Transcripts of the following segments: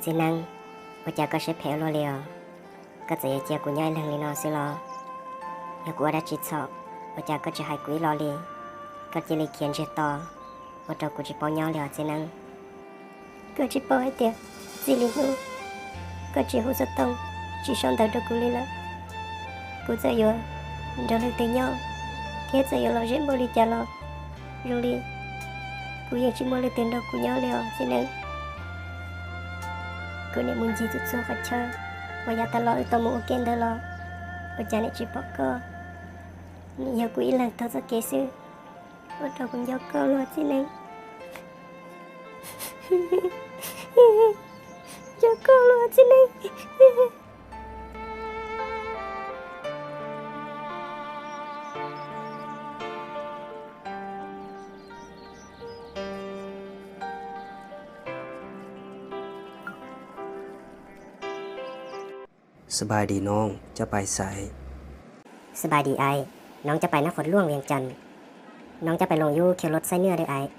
Txiv Neeb, ua cas koj siab phem ua luaj li os? Koj txawm yuav cia kuv nyob ib leeg li no xwb los? Yog kuv ua dab tsi txhaum, ua cas koj tsis hais kuv ib los li? Koj cia li khiav ntsiag to, ua rau kuv tsis paub nyob li os Txiv Neeb. Koj tsis paub hais tias txij li hnub koj tsis hu xov tooj, tsis sau ntawv rau kuv li lawm, kuv txawm yuav nrog leej twg nyob thiab txawm yuav lom zem npaum li cas los, zoo li kuv yeej tsis muaj leej twg nrog kuv nyob li os Txiv Neeb. Kuv niam mus ncig txhua txhua qhov chaw uas yav tas los wb tau mus ua ke ntawd los, ua cas niam tsis pom koj, nws yog kuv ib leeg taug txoj kev xwb. Ua rau kuv nco koj luag Txiv Neeb. Nco koj luag Txiv Neeb. Sbais dis noog, coj pais xais? Sbais dis ais, noog coj pais Nab Qhuas Luaj Vias Cas. Noog coj pais loos yub khiav luaj xaij nwj dawb ais.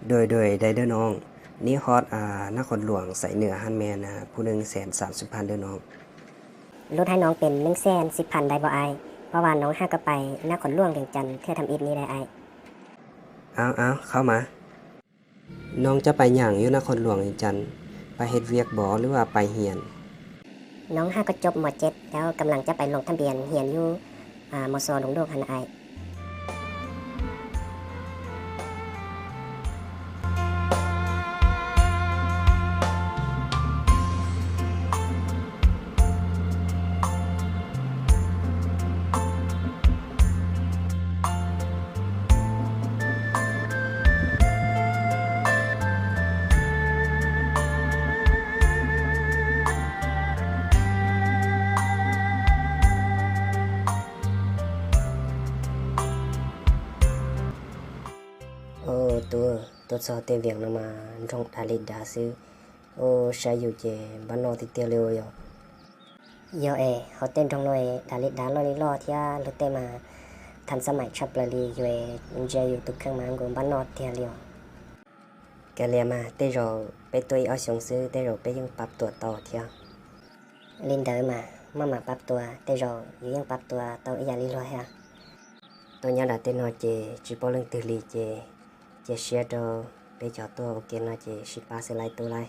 Dawb dawb dawb noog, nib hot Nab Qhuas Luaj xaij nwj haj me phub neeb xees xam xib phan dawb noog. Lub hab noog pes neeb xees xib phan dawb npaum ais, pab vas noog haj koj pais Nab Qhuas Luaj Vias Cas thiaj tham ib ni dawb ais. Av av qhov mas, noog coj pais nyaam yub Nab Qhuas Luaj Vias Cas, pais hej vias npov lub vaj pais hias. Noog haj koj coj mos ces lawv kam lam coj pais loos thaj npias hias yub mos xos loos luaj haj na ais. Ub, tuaj txog tej vias no mas nroog dav li dav xwb. Ub, saib yus ces npab noj tiag tiag li ua yog. Yog es hauv tej nroog no dav li dav loj li loj thiab luag tej mas thas xab maim tshaj plaws li, yus ntsia yus tus kheej mas nkaus npab noj tiag li os. Kav liam mas, tej zaum peb tuaj ib ob xyoos xwb tej zaum peb yeej pab tuam tau thiab. Li ntawd mas maj mam pab tuam, tej zaum yus yeej pab tuam tau ib yam li luag thiab. Tuaj nyob nram tej no ces tsis paub leej twg li ces cia siab rau peb cov tuaj ua ke no ces sib pab xwb lauj tub lauj.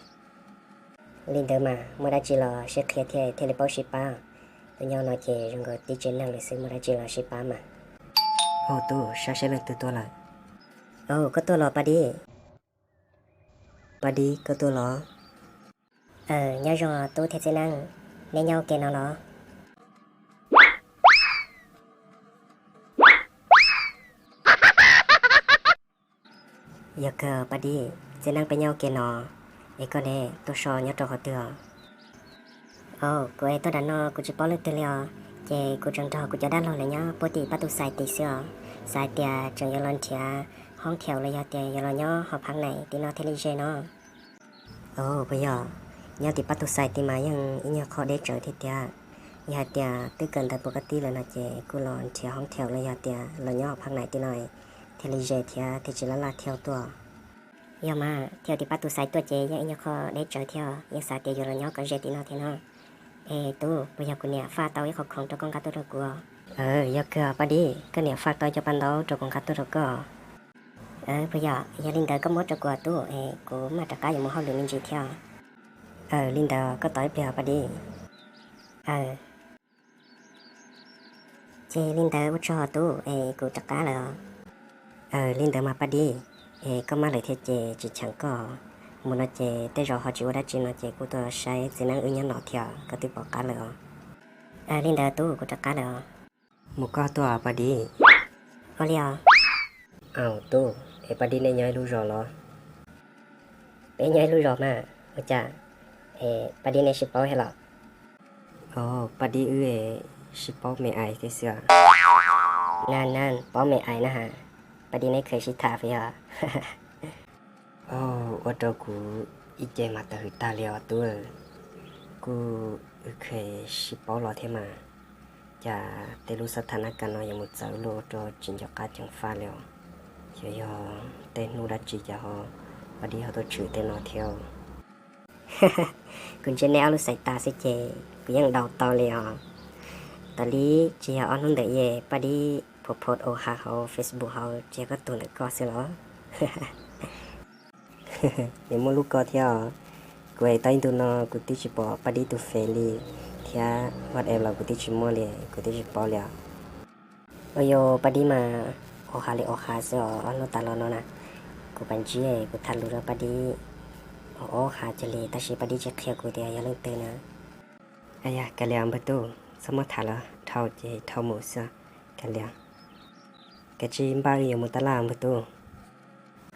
Li ntawd mas muaj dab tsi los sib qhia thiaj thiaj li paub sib pab. Tuaj nyob no ces zoo nkaus tib tsev neeg lawm xwb, muaj dab tsi los sib pab mas. Au tub, saib seb leej twg tuaj lawm. Au, koj tuaj los Paj Dib? Paj Dib, koj tuaj los? Aws, nyob zoo tub thiab txiv neeb, neb nyob ua ke no los? Yog kawg Paj Dib, txiv neeb peb nyob ua ke no, es koj ne tuaj so nyob rau qhov twg os? Au, kuv es tuaj nram no kuv tsis paub leej twg li os, ces kuv tseem nrog kuv cov dab laug lawv nyob puag tim Paj Tus Xais tim xwb os, xav hais tias tseem yuav los nrhiav hoob thiaum los yog tias yuav los nyob hauv phab nais tim no thiaj li ze no. Au, puas yog, nyob tim Paj Tus Xais tim mas yeej ib nyuag qho deb tsawv thiab tiag. Yog hais tias twb kawm ntawv puas koj tib lawm no ces kuj los nrhiav hoob thiaum los yog tias los nyob hauv phab nais tim no thiaj li ze thiab thiaj tsis laj laj thiab tuaj. Yog mas, thiaum tim Paj Tus Xais tuaj ces yeej ib nyuag qho deb tsawv thiab, yeej xav tias yuav los nyob kom ze tim no thiab no. Es tub, puas yog kuv niam faj tau ib qho khoom rau koj nqa tuaj rau kuv? Yog kawg Paj Dib, koj niam faj tau cov paj ntaub rau kuv nqa tuaj rau koj. Puas yog, yog li ntawd koj muab rau kuv tub, es kuv mam rov qab yuav mus hauj lwm me ntsis thiab. Aws, li ntawd koj tos ib pliag Paj Dib. Ces li ntawd ua tsaug tub, es kuv rov qab lawm os. Aws, li ntawd mas Paj Dib, es koj maj lawm thiab ces tsis cheem koj. Mus no ces tej zaum ho tsis ua dab tsi no ces kuj tuaj saib txiv neeb wb nyob no thiab, koj twb pom qab lawm os. Aws, li ntawd tub, kuv rov qab lawm os. Mus koj tuaj Paj Dib. Ua li os. Au tub, es Paj Dib nej nyob ib lub zos los? Peb nyob ib lub zos mas, ua cas es Paj Dib nej sib paub thiab los? Au, Paj Dib wb sib paub me ais thiab xwb. Na na, paub me ais na has, Paj Dib nej kheev sib tham puas yog? Au, ua rau kuv ib ce mas tawm hws tag li os tub. Kuj wb kheev sib paub los thiab mas, cas tej lub xab thas nab kas no yuav mus txawv luaj ua rau tsis nco qab ceev faj li os. Xyov yog tej hnub dab tsi cas ho Paj Dib ho tuaj tshwm tej no thiab. Kuv ntsia nej ob lub xaiv tas xwb ces kuv yeej ntau tau li os. Tam li tsis yog ob hnub ntawm yej Paj Dib phuam phoos ua ha hauv Facebook hauv tsis yog koj tus ntawm koj xwb los? Nws muaj lub koj thiab os. Kuv es tau ib ntu no kuv twb tsis pom Paj Dib tus Face li, thiab WhatsApp los kuv twb tsis muaj li, kuv twb tsis paub li os. Ua yog Paj Dib mas ua ha li ua ha xwb os ob hnub tas los no na. Kuv pab ntsib kuv tham lus rau Paj Dib ua ha cia li tab sis Paj Dib tsis qhia kuv tias yog leej twg na. Yog kav liam npawg tub, txhob muab tham los dhau ces dhau mus xwb, kav liam. Kav tsij npaj yuav mus tab laj npawg tub.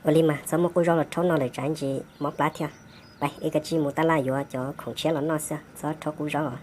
Ua li mas txhob muab qub zaub los rhaub no lawm tsam ntsis mob plab thiab. Pab wb kav tsij mus tab laj yuav cov khoom tshiab los noj xwb, txhob rhaub qub zaub.